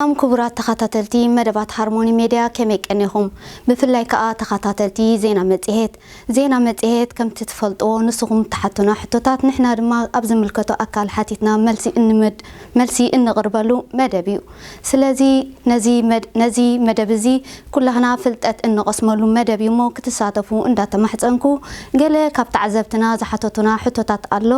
ሰላም ክቡራት ተኸታተልቲ መደባት ሃርሞኒ ሜድያ፣ ከመይ ቀኒኹም? ብፍላይ ከኣ ተኸታተልቲ ዜና መጽሔት። ዜና መጽሔት ከምቲ ትፈልጥዎ ንስኹም እትሓቱና ሕቶታት ንሕና ድማ ኣብ ዝምልከቶ ኣካል ሓቲትና መልሲ እንመድ-፣ መልሲ እንቕርበሉ መደብ እዩ። ስለዚ ነዚ መድ-፣ ነዚ መደብ እዚ ኩላህና ፍልጠት እንቐስመሉ መደብ እዩ እሞ ክትሳተፉ እንዳተማሕጸንኩ፣ ገለ ካብ ተዓዘብትና ዝሓተቱና ሕቶታት ኣሎ።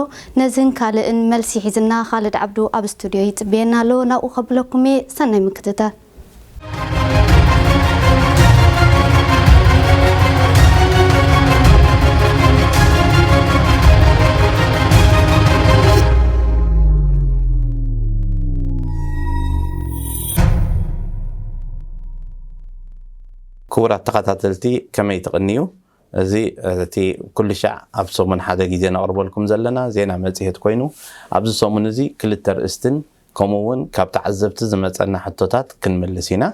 ነዝን ካልእን መልሲ ሒዝና ካልድ ዓብዱ ኣብ ስቱድዮ ይጽበየና ኣሎ። ናብኡ ከብለኩም እየ። ሰናይ ምክትታል። ክቡራት ተኸታተልቲ፣ ከመይ ትቕንዩ? እዚ እቲ ኩሉ ሻዕ ኣብ ሰሙን ሓደ ግዜ ነቕርበልኩም ዘለና ዜና መጽሔት ኮይኑ፣ ኣብዚ ሰሙን እዚ ክልተ ርእስትን ከምኡ እውን ካብ ተዓዘብቲ ዝመጸና ሕቶታት ክንምልስ ኢና።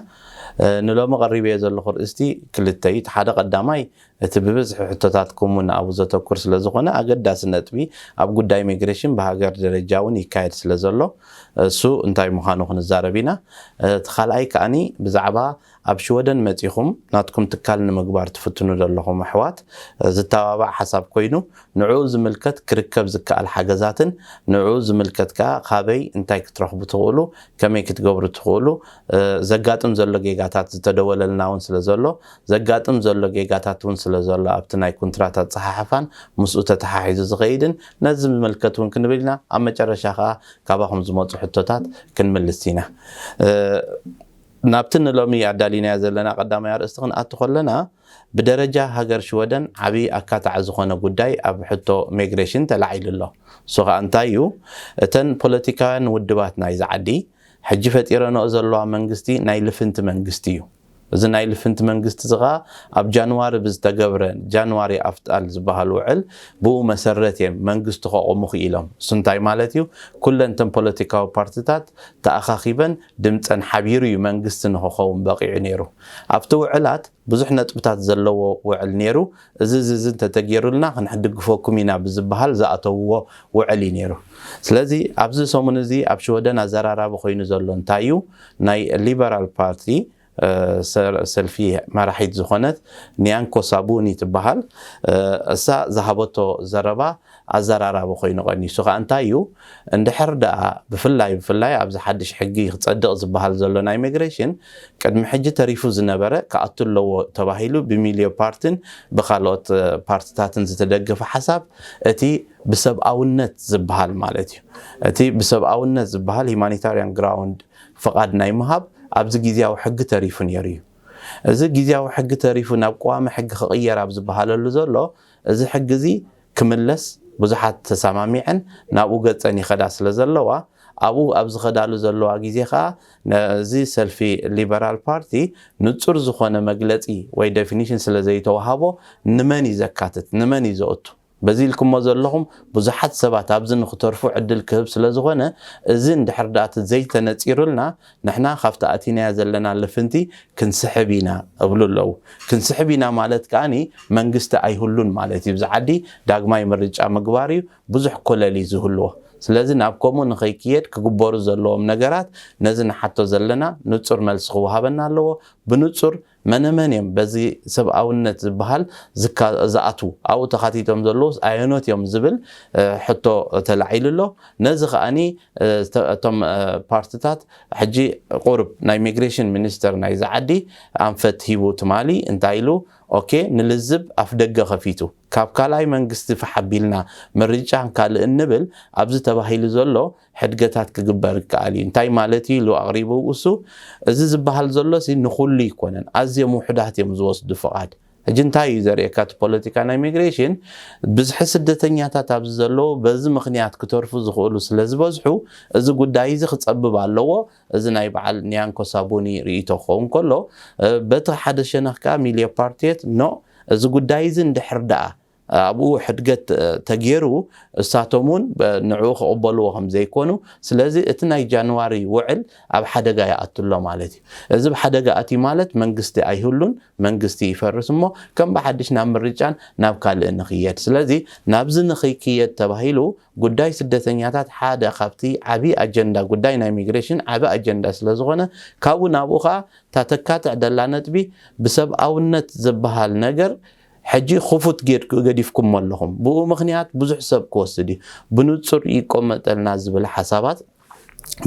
እ፣ ንሎሚ ቀሪበዮ ዘለኹ ርእስቲ ክልተ እዩ። እቲ ሓደ ቀዳማይ፣ እቲ ብብዝሒ ሕቶታትኩም እውን ኣብኡ ዘተኩር ስለ ዝኾነ፣ ኣገዳሲ ነጥቢ ኣብ ጉዳይ ኢሚግሬሽን ብሃገር ደረጃ እውን ይካየድ ስለ ዘሎ፣ እሱ እንታይ ምዃኑ ክንዛረብ ኢና። እ፣ እቲ ካልኣይ ከኣኒ ብዛዕባ ኣብ ሽወደን መጺኹም ናትኩም ትካል ንምግባር ትፍትኑ ዘለኹም ኣሕዋት፣ እ፣ ዝተባባዕ ሓሳብ ኮይኑ፣ ንዕኡ ዝምልከት ክርከብ ዝከኣል ሓገዛትን ንዕኡ ዝምልከት ከኣ ካበይ እንታይ ክትረኽቡ ትኽእሉ፣ ከመይ ክትገብሩ ትኽእሉ፣ እ፣ ዘጋጥም ዘሎ ጌጋታት ዝተደወለልና እውን ስለ ዘሎ፣ ዘጋጥም ዘሎ ጌጋታት እውን ስለ ዘሎ ኣብቲ ናይ ኮንትራት ኣጸሓሕፋን ምስኡ ተተሓሒዙ ዝኸይድን ነዚ ዝምልከት እውን ክንብል ኢና። ኣብ መጨረሻ ከኣ ካባኹም ዝመጹ ሕቶታት ክንምልስ ኢና። እ፣ ናብቲ ንሎሚ ኣዳሊናዮ ዘለና ቀዳማይ ኣርእስቲ ክንኣቱ ከለና፣ ብደረጃ ሃገር ሽወደን ዓቢ ኣካታዒ ዝኾነ ጉዳይ ኣብ ሕቶ ሚግሬሽን ተላዒሉ ኣሎ። እሱ ኸኣ እንታይ እዩ? እተን ፖለቲካውያን ውድባት ናይዚ ዓዲ፣ ሕጂ ፈጢረንኦ ዘለዋ መንግስቲ ናይ ልፍንቲ መንግስቲ እዩ። እዚ ናይ ልፍንቲ መንግስቲ እዚ ኸኣ ኣብ ጃንዋሪ ብዝተገብረ ጃንዋሪ ኣፍጣል ዝበሃል ውዕል፣ ብኡ መሰረት እዮም መንግስቲ ከቑሙ ክኢሎም። እሱ እንታይ ማለት እዩ? ኩለን እተን ፖለቲካዊ ፓርቲታት ተኣኻኺበን ድምፀን ሓቢሩ እዩ መንግስቲ ንክኸውን በቒዑ ነይሩ። ኣብቲ ውዕላት ብዙሕ ነጥብታት ዘለዎ ውዕል ነይሩ። እዚ፣ እዚ፣ እዚ እንተተገይሩልና ክንድግፈኩም ኢና ብዝበሃል ዝኣተውዎ ውዕል እዩ ነይሩ። ስለዚ ኣብዚ ሰሙን እዚ ኣብ ሽወደን ኣዘራራቢ ኮይኑ ዘሎ እንታይ እዩ? ናይ ሊበራል ፓርቲ፣ እ፣ ሰ-፣ ሰልፊ መራሒት ዝኾነት ኒያንኮ ሳቡኒ ትበሃል። እ፣ እሳ ዝሃበቶ ዘረባ ኣዘራራቢ ኮይኑ ቀኒሱ። ከኣ እንታይ እዩ? እንድሕር ደኣ ብፍላይ፣ ብፍላይ ኣብዚ ሓድሽ ሕጊ ክጸድቕ ዝበሃል ዘሎ ናይ ኢሚግሬሽን፣ ቅድሚ ሕጂ ተሪፉ ዝነበረ ክኣቱ ኣለዎ ተባሂሉ ብሚልዮ ፓርትን ብካልኦት፣ እ፣ ፓርትታትን ዝተደገፈ ሓሳብ፣ እቲ ብሰብኣውነት ዝበሃል ማለት እዩ። እቲ ብሰብኣውነት ዝበሃል ሂማኒታርያን ግራውንድ ፍቓድ ናይ ምሃብ ኣብዚ ግዜያዊ ሕጊ ተሪፉ ነይሩ እዩ። እዚ ግዜያዊ ሕጊ ተሪፉ ናብ ቀዋሚ ሕጊ ክቕየር ኣብ ዝበሃለሉ ዘሎ፣ እዚ ሕጊ እዚ ክምለስ ብዙሓት ተሰማሚዐን ናብኡ ገጸን ይኸዳ ስለ ዘለዋ፣ ኣብኡ ኣብ ዝኸዳሉ ዘለዋ ግዜ ኸኣ፣ ነዚ ሰልፊ ሊበራል ፓርቲ ንጹር ዝኾነ መግለጺ ወይ ዴፊኒሽን ስለ ዘይተዋህቦ፣ ንመን እዩ ዘካትት? ንመን እዩ ዘእቱ? በዚ ኢልኩሞ ዘለኹም ብዙሓት ሰባት ኣብዚ ንክተርፉ ዕድል ክህብ ስለ ዝኾነ፣ እዚ እንድሕር ደኣ እቲ ዘይተነጺሩልና፣ ንሕና ካብቲ ኣቲናዮ ዘለና ልፍንቲ ክንስሕብ ኢና እብሉ ኣለዉ። ክንስሕብ ኢና ማለት ከኣኒ መንግስቲ ኣይህሉን ማለት እዩ። እዚ ዓዲ ዳግማይ ምርጫ ምግባር እዩ፣ ብዙሕ ኮለል እዩ ዝህልዎ። ስለዚ ናብ ከምኡ ንኸይክየድ ክግበሩ ዘለዎም ነገራት፣ ነዚ ንሓቶ ዘለና ንጹር መልሲ ክወሃበና ኣለዎ። ብንጹር መነመን እዮም በዚ ሰብኣውነት ዝበሃል ዝካ-፣ ዝኣትዉ? ኣብኡ ተኻቲቶም ዘለዉስ ኣየኖት እዮም ዝብል፣ እ፣ ሕቶ ተላዒሉ ኣሎ። ነዚ ከኣኒ፣ እ፣ ዝተ-፣ እቶም፣ እ፣ ፓርትታት ሕጂ ቁሩብ ናይ ኢሚግሬሽን ሚኒስተር ናይዚ ዓዲ ኣንፈት ሂቡ ትማሊ እንታይ ኢሉ? ኦኬ፣ ንልዝብ ኣፍ ደገ ከፊቱ። ካብ ካልኣይ መንግስቲ ፋሕ ኣቢልና ምርጫን ካልእን ንብል፣ ኣብዚ ተባሂሉ ዘሎ ሕድገታት ክግበር ይከኣል እዩ። እንታይ ማለት እዩ ኢሉ ኣቕሪቡ እሱ፣ እዚ ዝበሃል ዘሎሲ ንኹሉ ኣይኮነን። ኣዝዮም ውሑዳት እዮም ዝወስዱ ፍቓድ። ሕጂ እንታይ እዩ ዘርእየካ እቲ ፖለቲካ ናይ ኢሚግሬሽን? ብዝሒ ስደተኛታት ኣብዚ ዘለዉ በዚ ምኽንያት ክተርፉ ዝኽእሉ ስለ ዝበዝሑ፣ እዚ ጉዳይ እዚ ክጸብብ ኣለዎ። እዚ ናይ በዓል ኒያንኮ ሳቡኒ ርእይቶ ክኸውን ከሎ፣ እ፣ በቲ ሓደ ሸነኽ ከኣ ሚልዮ ፓርቲየት ኖ፣ እዚ ጉዳይ እዚ እንድሕር ደኣ ኣብኡ ሕድገት ተገይሩ እሳቶም እውን ንዕኡ ክቕበልዎ ከም ዘይኮኑ፣ ስለዚ እቲ ናይ ጃንዋሪ ውዕል ኣብ ሓደጋ ይኣቱ ኣሎ ማለት እዩ። እዚ ኣብ ሓደጋ ኣትዩ ማለት መንግስቲ ኣይህሉን፣ መንግስቲ ይፈርስ እሞ ከም ብሓድሽ ናብ ምርጫን ናብ ካልእ ንኽየድ። ስለዚ ናብዚ ንኽይክየድ ተባሂሉ ጉዳይ ስደተኛታት ሓደ ካብቲ ዓቢ ኣጀንዳ፣ ጉዳይ ናይ ሚግሬሽን ዓቢ ኣጀንዳ ስለ ዝኾነ ካብኡ ናብኡ ኸኣ እታ ተካትዕ ደላ ነጥቢ ብሰብኣውነት ዝበሃል ነገር ሕጂ ክፉት ገድኩ ገዲፍኩሞ ኣለኹም። ብኡ ምኽንያት ብዙሕ ሰብ ክወስድ እዩ። ብንጹር ይቆመጠልና ዝብል ሓሳባት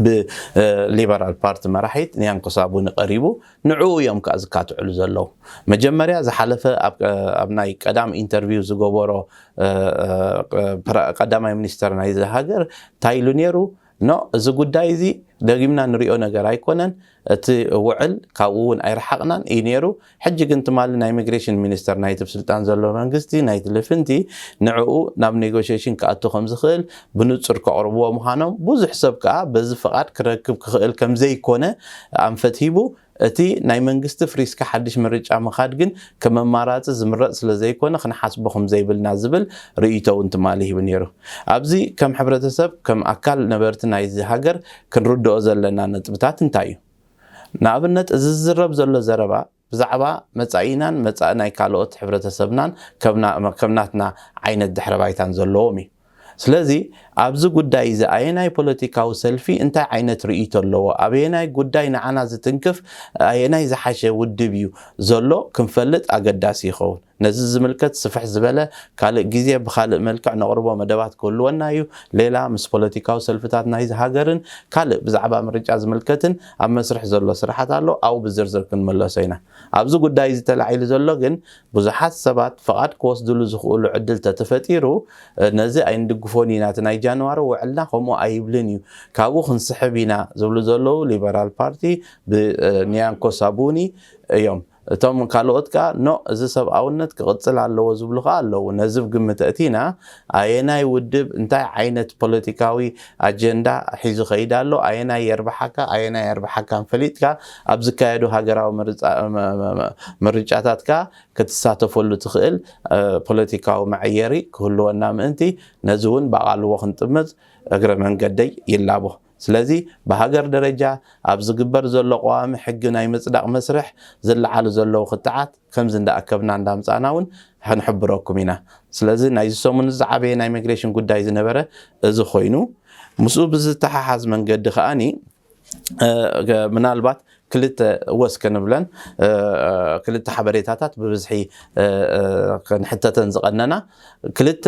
ብሊበራል ፓርቲ መራሒት ኒያንኮ ሳቡኒ ቀሪቡ ንዕኡ እዮም ከዓ ዝካትዕሉ ዘለዉ። መጀመርያ ዝሓለፈ ኣብ ናይ ቀዳም ኢንተርቪው ዝገበሮ ቀዳማይ ሚኒስተር ናይዚ ሃገር እንታይ ኢሉ ነይሩ? ኖ፣ እዚ ጉዳይ እዚ ደጊምና ንሪኦ ነገር ኣይኮነን። እቲ ውዕል ካብኡ እውን ኣይረሓቕናን እዩ ነይሩ። ሕጂ ግን ትማሊ ናይ ኢሚግሬሽን ሚኒስተር ናይቲ ብስልጣን ዘሎ መንግስቲ ናይቲ ልፍንቲ ንዕኡ ናብ ኔጎሽሽን ክኣቱ ከም ዝኽእል ብንጹር ከቕርብዎ ምዃኖም፣ ብዙሕ ሰብ ከኣ በዚ ፍቓድ ክረክብ ክኽእል ከም ዘይኮነ ኣንፈት ሂቡ። እቲ ናይ መንግስቲ ፍሪስካ ሓድሽ ምርጫ ምኻድ ግን ከም ኣማራጺ ዝምረጽ ስለ ዘይኮነ ክንሓስቦ ከም ዘይብልና ዝብል ርእይቶ እውን ትማሊ ሂቡ ነይሩ። ኣብዚ ከም ሕብረተሰብ ከም ኣካል ነበርቲ ናይዚ ሃገር ክንርድኦ ዘለና ነጥብታት እንታይ እዩ? ንኣብነት እዚ ዝዝረብ ዘሎ ዘረባ ብዛዕባ መጻኢናን መጻኢ ናይ ካልኦት ሕብረተሰብናን ከም ናትና ዓይነት ድሕረ ባይታን ዘለዎም እዩ። ስለዚ ኣብዚ ጉዳይ እዚ ኣየናይ ፖለቲካዊ ሰልፊ እንታይ ዓይነት ርእይቶ ኣለዎ፣ ኣበየናይ ጉዳይ ንዓና ዝትንክፍ፣ ኣየናይ ዝሓሸ ውድብ እዩ ዘሎ ክንፈልጥ ኣገዳሲ ይኸውን። ነዚ ዝምልከት ስፍሕ ዝበለ ካልእ ግዜ ብኻልእ መልክዕ ነቕርቦ መደባት ክህልወና እዩ። ሌላ ምስ ፖለቲካዊ ሰልፍታት ናይዚ ሃገርን ካልእ ብዛዕባ ምርጫ ዝምልከትን ኣብ መስርሕ ዘሎ ስራሓት ኣሎ፣ ኣብኡ ብዝርዝር ክንምለሶ ኢና። ኣብዚ ጉዳይ እዚ ተላዒሉ ዘሎ ግን ብዙሓት ሰባት ፍቓድ ክወስድሉ ዝኽእሉ ዕድል ተተፈጢሩ ነዚ ኣይንድግፎን ኢና፣ እቲ ናይ ጃንዋሪ ውዕልና ከምኡ ኣይብልን እዩ፣ ካብኡ ክንስሕብ ኢና ዝብሉ ዘለዉ ሊበራል ፓርቲ ብኒያንኮ ሳቡኒ እዮም። እቶም ካልኦት ከኣ ኖ፣ እዚ ሰብኣውነት ክቕጽል ኣለዎ ዝብሉ ከኣ ኣለዉ። ነዚ ብግምት ኣእቲና ኣየናይ ውድብ እንታይ ዓይነት ፖለቲካዊ ኣጀንዳ ሒዙ ከይድ ኣሎ፣ ኣየናይ የርብሓካ ኣየናይ የርብሓካን ፈሊጥካ ኣብ ዝካየዱ ሃገራዊ ምርጫታት ከኣ ክትሳተፈሉ ትኽእል ፖለቲካዊ መዐየሪ ክህልወና ምእንቲ ነዚ እውን ብኣቓልቦ ክንጥምት እግረ መንገደይ ይላቦ። ስለዚ ብሃገር ደረጃ ኣብ ዝግበር ዘሎ ቀዋሚ ሕጊ ናይ ምጽዳቕ መስርሕ ዝለዓሉ ዘለዉ ክትዓት ከምዚ እንዳኣከብና እንዳምጻእና እውን ክንሕብረኩም ኢና። ስለዚ ናይዚ ሰሙን ዝዓበየ ናይ ሚግሬሽን ጉዳይ ዝነበረ እዚ ኮይኑ፣ ምስኡ ብዝተሓሓዝ መንገዲ ከኣኒ ምናልባት ክልተ ወስ ክንብለን ክልተ ሓበሬታታት ብብዝሒ ክንሕተተን ዝቐነና። ክልተ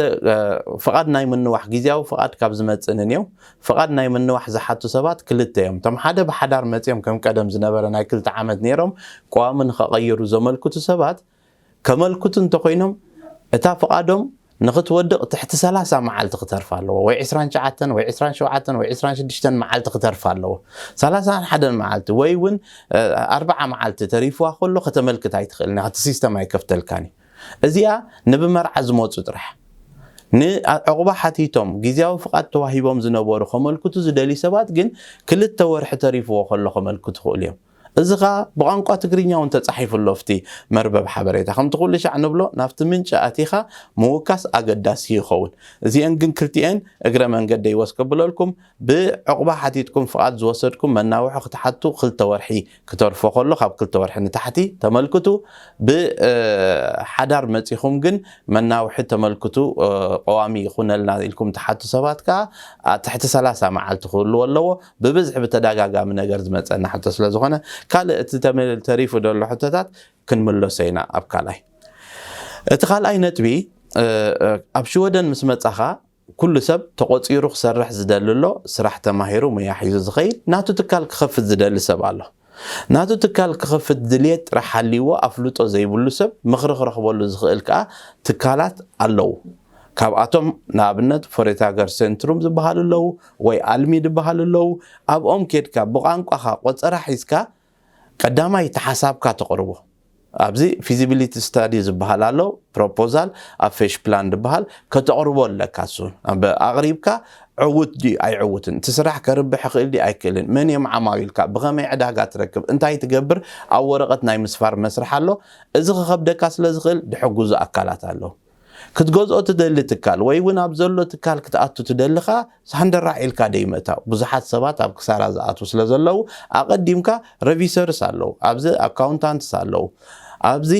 ፍቓድ ናይ ምንዋሕ፣ ግዜያዊ ፍቓድ ካብ ዝመጽእ ንንየው ፍቓድ ናይ ምንዋሕ ዝሓቱ ሰባት ክልተ እዮም። እቶም ሓደ ብሓዳር መጽዮም ከም ቀደም ዝነበረ ናይ ክልተ ዓመት ነይሮም ቀዋሚ ንኸቐይሩ ዘመልክቱ ሰባት ከመልክቱ እንተኾይኖም እታ ፍቓዶም ንኽትወድቕ ትሕቲ ሰላሳ መዓልቲ ክተርፍ ኣለዎ፣ ወይ ዕስራን ትሽዓተን ወይ ዕስራን ሸውዓተን ወይ ዕስራን ሽዱሽተን መዓልቲ ክተርፍ ኣለዎ። ሰላሳን ሓደን መዓልቲ ወይ እውን ኣርብዓ መዓልቲ ተሪፍዋ ከሎ ከተመልክት ኣይትኽእልን ኢኻ፣ እቲ ሲስተም ኣይከፍተልካን እዩ። እዚኣ ንብመርዓ ዝመፁ ጥራሕ ንዕቑባ ሓቲቶም ግዜያዊ ፍቓድ ተዋሂቦም ዝነበሩ ከመልክቱ ዝደልዩ ሰባት ግን ክልተ ወርሒ ተሪፍዎ ከሎ ከመልክቱ ይኽእሉ እዮም። እዚ ኸኣ ብቋንቋ ትግርኛ እውን ተጻሒፉ ኣሎ ኣብቲ መርበብ ሓበሬታ። ከምቲ ኩሉ ሻዕ ንብሎ ናብቲ ምንጪ ኣቲኻ ምውካስ ኣገዳሲ ይኸውን። እዚአን ግን ክልቲኤን እግረ መንገደይ ወስ ከብለልኩም ብዕቑባ ሓቲትኩም ፍቓድ ዝወሰድኩም መናውሒ ክትሓቱ ክልተ ወርሒ ክተርፎ ከሎ ካብ ክልተ ወርሒ ንታሕቲ ተመልክቱ። ብሓዳር መጺኹም ግን መናውሒ ተመልክቱ ቀዋሚ ይኹነልና ኢልኩም ትሓቱ ሰባት ከኣ ትሕቲ ሰላሳ መዓልቲ ክህልዎ ኣለዎ። ብብዝሒ ብተደጋጋሚ ነገር ዝመጸና ሕቶ ስለ ዝኾነ ካልእ እቲ ተሪፉ ዘሎ ሕቶታት ክንምለሶ ኢና ኣብ ካልኣይ። እቲ ካልኣይ ነጥቢ ኣብ ሽወደን ምስ መጻኻ ኩሉ ሰብ ተቖጺሩ ክሰርሕ ዝደሊ ኣሎ፣ ስራሕ ተማሂሩ ሙያ ሒዙ ዝኸይድ ናቱ ትካል ክኸፍት ዝደሊ ሰብ ኣሎ። ናቱ ትካል ክኸፍት ድልየት ጥራሕ ሃልይዎ ኣፍልጦ ዘይብሉ ሰብ ምኽሪ ክረኽበሉ ዝኽእል ከኣ ትካላት ኣለዉ። ካብኣቶም ንኣብነት ፎሬታገር ሴንትሩም ዝበሃሉ ኣለዉ ወይ ኣልሚ ዝበሃሉ ኣለዉ። ኣብኦም ኬድካ ብቋንቋኻ ቆጸራ ሒዝካ ቀዳማይ እቲ ሓሳብካ ተቕርቦ። ኣብዚ ፊዚቢሊቲ ስታዲ ዝበሃል ኣሎ፣ ፕሮፖዛል ኣብ ፌሽ ፕላን ዝበሃል ከተቕርቦ ኣለካ። እሱ ኣቕሪብካ ዕዉት ድዩ ኣይዕውትን፣ እቲ ስራሕ ከርብሕ ይኽእል ድዩ ኣይክእልን፣ መን እዮም ዓማዊልካ፣ ብኸመይ ዕዳጋ ትረክብ፣ እንታይ ትገብር ኣብ ወረቐት ናይ ምስፋር መስርሕ ኣሎ። እዚ ክኸብደካ ስለ ዝኽእል ድሕግዙ ኣካላት ኣለዉ። ክትገዝኦ ትደሊ ትካል ወይ እውን ኣብ ዘሎ ትካል ክትኣቱ ትደልኻ፣ ሳንደራዕ ኢልካ ደይምእታው። ብዙሓት ሰባት ኣብ ክሳራ ዝኣትዉ ስለ ዘለዉ፣ ኣቐዲምካ፣ ረቪሰርስ ኣለዉ፣ ኣብዚ ኣካውንታንትስ ኣለዉ፣ ኣብዚ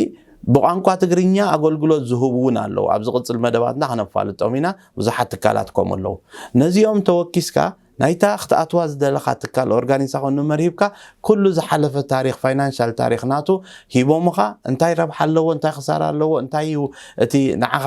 ብቋንቋ ትግርኛ ኣገልግሎት ዝህቡ እውን ኣለዉ። ኣብ ዝቕጽል መደባትና ክነፋልጦም ኢና። ብዙሓት ትካላት ከምኡ ኣለዉ። ነዚኦም ተወኪስካ፣ ናይታ ክትኣትዋ ዝደለኻ ትካል ኦርጋኒሳ ኮን ኑመር ሂብካ፣ ኩሉ ዝሓለፈ ታሪኽ፣ ፋይናንሻል ታሪኽ ናቱ ሂቦምኻ፣ እንታይ ረብሓ ኣለዎ፣ እንታይ ክሳራ ኣለዎ፣ እንታይ እዩ እቲ ንዓኻ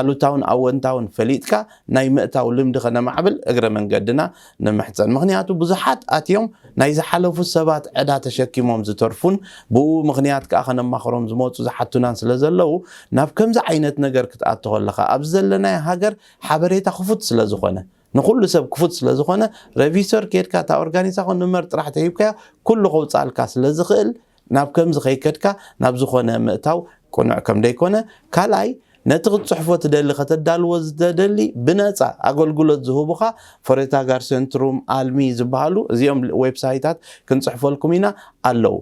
ኣሉታውን ኣወንታውን ፈሊጥካ፣ ናይ ምእታው ልምዲ ከነማዕብል እግረ መንገድና ንምሕጸን። ምኽንያቱ ብዙሓት ኣትዮም ናይ ዝሓለፉ ሰባት ዕዳ ተሸኪሞም ዝተርፉን ብኡ ምኽንያት ከኣ ከነማኽሮም ዝመጹ ዝሓቱናን ስለ ዘለዉ፣ ናብ ከምዚ ዓይነት ነገር ክትኣቱ ከለኻ፣ ኣብዚ ዘለናዮ ሃገር ሓበሬታ ክፉት ስለ ዝኾነ፣ ንኹሉ ሰብ ክፉት ስለ ዝኾነ፣ ረቪሶር ኬድካ እታ ኦርጋኒሳ ኮን ኑመር ጥራሕ ተሂብካዮ ኩሉ ከውጻልካ ስለ ዝኽእል፣ ናብ ከምዚ ከይከድካ ናብ ዝኾነ ምእታው ቅኑዕ ከም ደይኮነ፣ ካልኣይ ነቲ ክትጽሕፎ ትደሊ ከተዳልዎ ዝተደሊ ብነጻ ኣገልግሎት ዝህቡኻ ፎሬታ ጋር ሴንትሩም፣ ኣልሚ ዝበሃሉ እዚኦም ዌብሳይታት ክንጽሕፈልኩም ኢና ኣለዉ።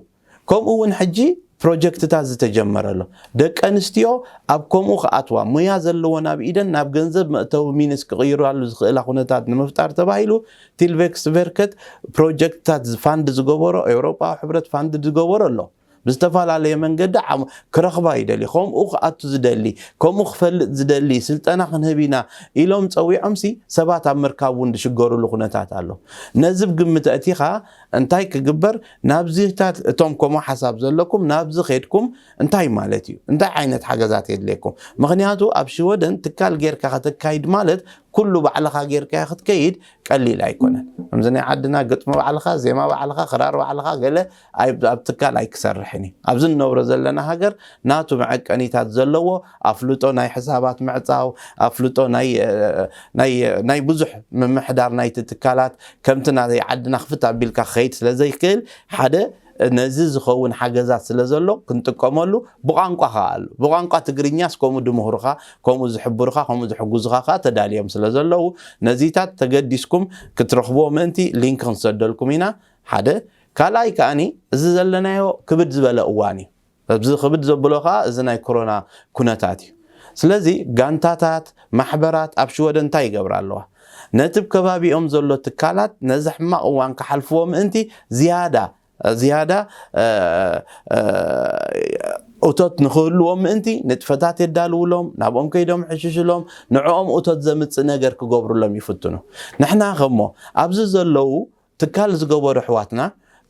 ከምኡ እውን ሕጂ ፕሮጀክትታት ዝተጀመረ ኣሎ። ደቂ ኣንስትዮ ኣብ ከምኡ ክኣትዋ፣ ሙያ ዘለወን ኣብ ኢደን ናብ ገንዘብ መእተዊ ሚንስ ክቕይራሉ ዝኽእላ ኩነታት ንምፍጣር ተባሂሉ፣ ቲልቬክስ ቨርከት ፕሮጀክትታት ፋንድ ዝገበሮ፣ ኤውሮጳዊ ሕብረት ፋንድ ዝገበሮ ኣሎ። ብዝተፈላለየ መንገዲ ዓም-፣ ክረኽባ ይደሊ። ከምኡ ክኣቱ ዝደሊ፣ ከምኡ ክፈልጥ ዝደሊ፣ ስልጠና ክንህብ ኢና ኢሎም ጸዊዖምሲ፣ ሰባት ኣብ ምርካብ እውን ዝሽገሩሉ ኩነታት ኣሎ። ነዚ ብግምት ኣእቲኻ እንታይ ክግበር? ናብዚታት እቶም ከምኡ ሓሳብ ዘለኩም ናብዚ ኸድኩም እንታይ ማለት እዩ? እንታይ ዓይነት ሓገዛት የድልየኩም? ምኽንያቱ ኣብ ሽወደን ትካል ጌርካ ከተካይድ ማለት ኩሉ ባዕልኻ ጌርካ ክትከይድ ቀሊል ኣይኮነን። ከምዚ ናይ ዓድና ግጥሚ ባዕልኻ፣ ዜማ ባዕልኻ፣ ክራር ባዕልኻ ገለ ኣይ-፣ ኣብ ትካል ኣይክሰርሕን እዩ። ኣብዚ እንነብሮ ዘለና ሃገር ናቱ መዐቀኒታት ዘለዎ፣ ኣፍልጦ ናይ ሕሳባት ምዕጻው፣ ኣፍልጦ ናይ፣ እ፣ ናይ፣ ናይ ብዙሕ ምምሕዳር ናይቲ ትካላት ከምቲ ናይ ዓድና ክፍት ኣቢልካ ክኸይድ ስለ ዘይክእል፣ ሓደ ነዚ ዝኸውን ሓገዛት ስለ ዘሎ ክንጥቀመሉ ብቋንቋ ከኣ ኣሎ። ብቋንቋ ትግርኛስ ከምኡ ድምህሩኻ፣ ከምኡ ዝሕብሩኻ፣ ከምኡ ዝሕግዙኻ ከኣ ተዳልዮም ስለ ዘለዉ፣ ነዚታት ተገዲስኩም ክትረኽብዎ ምእንቲ ሊንክ ክንሰደልኩም ኢና። ሓደ። ካልኣይ ከኣኒ፣ እዚ ዘለናዮ ክብድ ዝበለ እዋን እዩ። ኣብዚ ክብድ ዘብሎ ከኣ እዚ ናይ ኮሮና ኩነታት እዩ። ስለዚ ጋንታታት፣ ማሕበራት ኣብ ሽወደን እንታይ ይገብራ ኣለዋ? ነቲ ብ ከባቢኦም ዘሎ ትካላት ነዚ ሕማቕ እዋን ክሓልፍዎ ምእንቲ ዝያዳ፣ ዝያዳ፣ እ፣ እ፣ እቶት ንኽህልዎም ምእንቲ ንጥፈታት የዳልውሎም፣ ናብኦም ከይዶም ሕሽሽሎም፣ ንዕኦም እቶት ዘምጽእ ነገር ክገብሩሎም ይፍትኑ። ንሕና ኸሞ ኣብዚ ዘለዉ ትካል ዝገበሩ ኣሕዋትና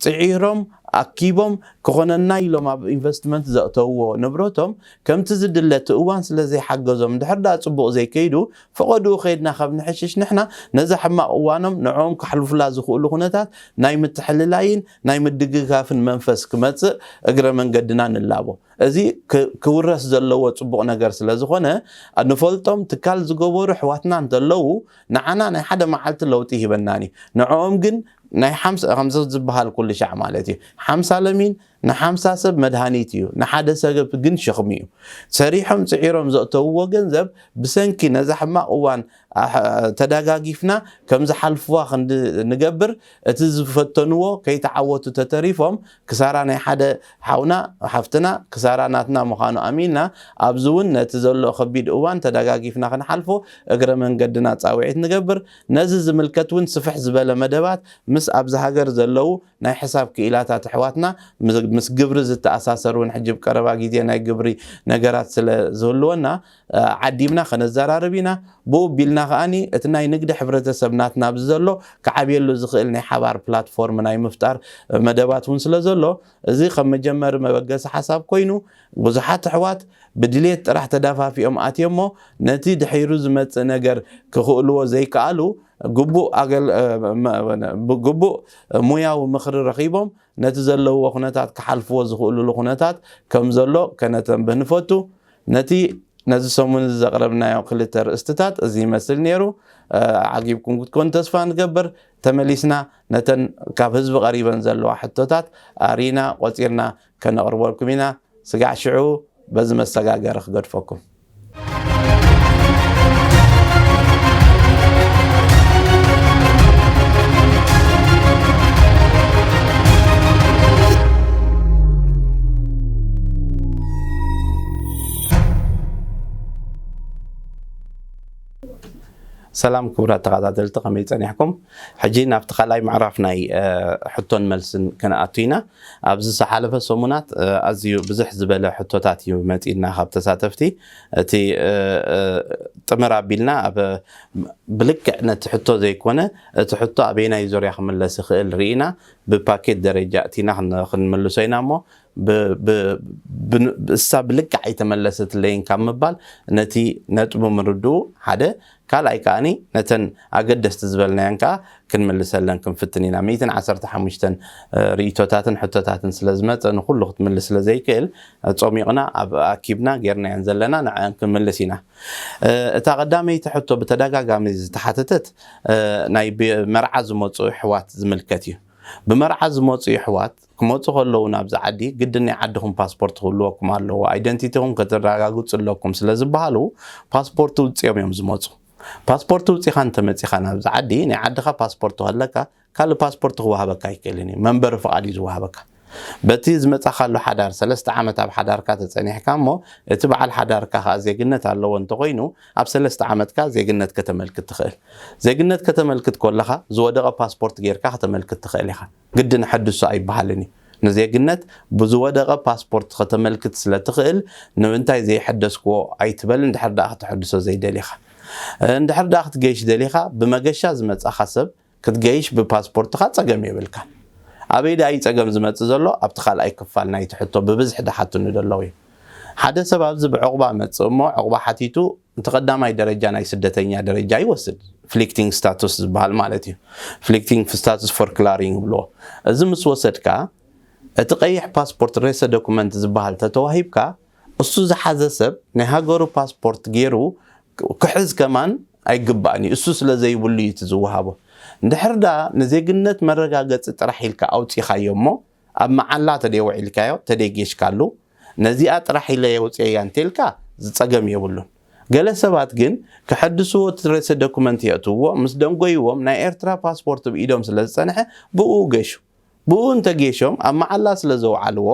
ጽዒሮም ኣኪቦም ክኾነና ኢሎም ኣብ ኢንቨስትመንት ዘእተውዎ ንብረቶም ከምቲ ዝድለ እቲ እዋን ስለ ዘይሓገዞም፣ እንድሕር ደኣ ጽቡቕ ዘይከይዱ፣ ፈቐድኡ ከይድና ካብ ንሕሽሽ፣ ንሕና ነዛ ሕማቕ እዋኖም ንዕኦም ከሕልፉላ ዝኽእሉ ኩነታት ናይ ምትሕልላይን ናይ ምድግጋፍን መንፈስ ክመጽእ እግረ መንገድና ንላቦ። እዚ ክ-፣ ክውረስ ዘለዎ ጽቡቕ ነገር ስለ ዝኾነ፣ ንፈልጦም ትካል ዝገበሩ ኣሕዋትና እንተለዉ፣ ንዓና ናይ ሓደ መዓልቲ ለውጢ ይህበናን እዩ። ንዕኦም ግን ናይ ሓምሳ፣ ከምዚ ዝበሃል ኩሉ ሻዕ ማለት እዩ፣ ሓምሳ ለሚን ንሓምሳ ሰብ መድሃኒት እዩ፣ ንሓደ ሰብ ግን ሸኽሚ እዩ። ሰሪሖም ጽዒሮም ዘእተውዎ ገንዘብ ብሰንኪ ነዛ ሕማቕ እዋን፣ ኣሕ-፣ ተደጋጊፍና ከም ዝሓልፍዋ ክንዲ ንገብር፣ እቲ ዝፈተንዎ ከይተዓወቱ ተተሪፎም፣ ክሳራ ናይ ሓደ ሓውና፣ ሓፍትና፣ ክሳራ ናትና ምዃኑ ኣሚንና፣ ኣብዚ እውን ነቲ ዘሎ ከቢድ እዋን ተደጋጊፍና ክንሓልፎ እግረ መንገድና ጻውዒት ንገብር። ነዚ ዝምልከት እውን ስፍሕ ዝበለ መደባት ምስ ኣብዚ ሃገር ዘለዉ ናይ ሕሳብ ክኢላታት ኣሕዋትና ምስ፣ ምስ ግብሪ ዝተኣሳሰር እውን ሕጂ ብቀረባ ግዜ ናይ ግብሪ ነገራት ስለ ዝህልወና፣ እ፣ ዓዲምና ከነዘራርብ ኢና። ብኡ ቢልና ከኣኒ እቲ ናይ ንግዲ ሕብረተሰብ ናትና ኣብዚ ዘሎ ክዓብየሉ ዝኽእል ናይ ሓባር ፕላትፎርም ናይ ምፍጣር መደባት እውን ስለ ዘሎ፣ እዚ ከም መጀመሪ መበገሲ ሓሳብ ኮይኑ፣ ብዙሓት ኣሕዋት ብድልየት ጥራሕ ተዳፋፊኦም ኣትዮ እሞ፣ ነቲ ድሒሩ ዝመጽእ ነገር ክኽእልዎ ዘይከኣሉ፣ ግቡእ ኣገል-፣ እ፣ መ-፣ ብ-፣ ግቡእ ሙያዊ ምኽሪ ረኺቦም፣ ነቲ ዘለውዎ ኩነታት ክሓልፍዎ ዝኽእሉሉ ኩነታት ከም ዘሎ ከነተንብህ ንፈቱ። ነቲ ነዚ ሰሙን እዚ ዘቕረብናዮ ክልተ ርእስትታት እዚ ይመስል ነይሩ። እ፣ ዓጊብኩም ክትኮኑ ተስፋ ንገብር። ተመሊስና ነተን ካብ ህዝቢ ቀሪበን ዘለዋ ሕቶታት ኣሪና ቆጺርና ከነቕርበልኩም ኢና። ስጋዕ ሽዑ በዚ መሰጋገሪ ክገድፈኩም። ሰላም ክቡራት ተኸታተልቲ፣ ከመይ ጸኒሕኩም? ሕጂ ናብቲ ካልኣይ ምዕራፍ ናይ ሕቶን መልስን ክንኣቱ ኢና። ኣብዚ ዝሓለፈ ሰሙናት ኣዝዩ ብዝሕ ዝበለ ሕቶታት እዩ መጺእና ካብ ተሳተፍቲ። እቲ ጥምር ኣቢልና ኣብ ብልክዕ ነቲ ሕቶ ዘይኮነ፣ እቲ ሕቶ ኣበየናይ ዙርያ ክምለስ ይኽእል ርኢና ብፓኬት ደረጃ እቲና ክንምልሶ ኢና። እሞ እሳ ብልክዕ ኣይተመለሰትለይን ካብ ምባል፣ ነቲ ነጥቡ ምርድኡ ሓደ፣ ካልኣይ ከዓኒ ነተን ኣገደስቲ ዝበልናየን ከዓ ክንምልሰለን ክንፍትን ኢና። ሚእትን ዓሰርተ ሓሙሽተን ርእይቶታትን ሕቶታትን ስለ ዝመፀ፣ ንኩሉ ክትምልስ ስለ ዘይክእል፣ ፆሚቕና ኣብ ኣኪብና ጌርናየን ዘለና ንዐን ክንምልስ ኢና። እታ ቀዳመይቲ ሕቶ ብተደጋጋሚ ዝተሓተተት ናይ ብመርዓ ዝመፁ ኣሕዋት ዝምልከት እዩ። ብመርዓ ዝመፁ ኣሕዋት ክመፁ ከለዉ ናብዚ ዓዲ ግድን ናይ ዓድኹም ፓስፖርት ክህልወኩም ኣለዎ፣ ኣይደንቲቲኹም ከተረጋግፁ ኣለኩም ስለ ዝበሃሉ ፓስፖርት ውፅኦም እዮም ዝመፁ። ፓስፖርት ውፂኻ እንተመፂኻ ናብዚ ዓዲ ናይ ዓድኻ ፓስፖርት ከለካ ካልእ ፓስፖርት ክወሃበካ ኣይክእልን እዩ። መንበሪ ፍቓድ እዩ ዝወሃበካ። በቲ ዝመፃኻሉ ሓዳር ሰለስተ ዓመት ኣብ ሓዳርካ ተፀኒሕካ እሞ እቲ በዓል ሓዳርካ ከዓ ዜግነት ኣለዎ እንተኮይኑ ኣብ ሰለስተ ዓመትካ ዜግነት ከተመልክት ትኽእል። ዜግነት ከተመልክት ከለኻ ዝወደቐ ፓስፖርት ጌርካ ከተመልክት ትኽእል ኢኻ። ግድን ሐድሶ ኣይበሃልን እዩ። ንዜግነት ብዝወደቐ ፓስፖርት ከተመልክት ስለ ትኽእል ንምንታይ ዘይሐደስክዎ ኣይትበል። እንድሕር ደኣ ከተሐድሶ ዘይደሊኻ፣ እንድሕር ደኣ ክትገይሽ ደሊኻ ብመገሻ ዝመጻኻ ሰብ ክትገይሽ ብፓስፖርትኻ ጸገም የብልካን። ኣበይ ደኣ እዩ ጸገም ዝመጽእ ዘሎ? ኣብቲ ካልኣይ ክፋል ናይቲ ሕቶ ብብዝሒ ደሓቱኒ ዘለዉ እዩ። ሓደ ሰብ ኣብዚ ብዕቑባ መጽእ እሞ ዕቑባ ሓቲቱ እቲ ቀዳማይ ደረጃ ናይ ስደተኛ ደረጃ ይወስድ፣ ፍሊክቲንግ ስታቱስ ዝበሃል ማለት እዩ። ፍሊክቲንግ ስታቱስ ፎርክላሪንግ ይብልዎ። እዚ ምስ ወሰድካ እቲ ቀይሕ ፓስፖርት ሬሰ ዶኩመንት ዝበሃል ተተዋሂብካ እሱ ዝሓዘ ሰብ ናይ ሃገሩ ፓስፖርት ገይሩ ክሕዝ ከማን ኣይግባእን እዩ። እሱ ስለ ዘይብሉ እዩ እቲ ዝወሃቦ። እንድሕር ደኣ ንዜግነት መረጋገፂ ጥራሕ ኢልካ ኣውፂኻዮ እሞ ኣብ መዓላ ተደይ ውዒልካዮ ተደይ ጌሽካሉ ነዚኣ ጥራሕ ኢለ የውፅየያ እንተልካ ዝፀገም የብሉን። ገለ ሰባት ግን ክሐድስዎ እቲ ሬሰ ዶኩመንት የእትውዎ ምስ ደንጎይዎም ናይ ኤርትራ ፓስፖርት ብኢዶም ስለ ዝፀንሐ ብኡ ገሹ። ብኡ እንተጌሾም ኣብ መዓላ ስለ ዘውዓልዎ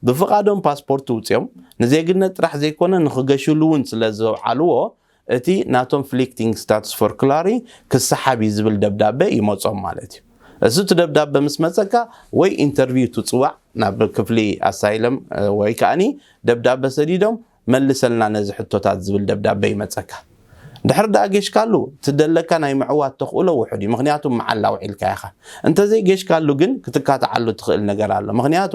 ብፍቓዶም ፓስፖርት ውፅኦም ንዜግነት ጥራሕ ዘይኮነ ንኽገሽሉ እውን ስለ ዘውዓልዎ እቲ ናቶም ፍሊክቲንግ ስታቱስ ፎርክላሪ ክሰሓብ እዩ ዝብል ደብዳበ ይመፆም ማለት እዩ። እዚ እቲ ደብዳበ ምስ መፀካ ወይ ኢንተርቪው ትፅዋዕ ናብ ክፍሊ ኣሳይለም ወይ ከዓኒ ደብዳበ ሰዲዶም መልሰልና ነዚ ሕቶታት ዝብል ደብዳበ ይመፀካ። ድሕር ደኣ ጌሽካሉ ትደለካ ናይ ምዕዋት ተኽእሎ ውሑድ እዩ፣ ምክንያቱ መዓላ ውዒልካ ኢኻ። እንተዘይ ጌሽካሉ ግን ክትካትዓሉ ትኽእል ነገር ኣሎ፣ ምክንያቱ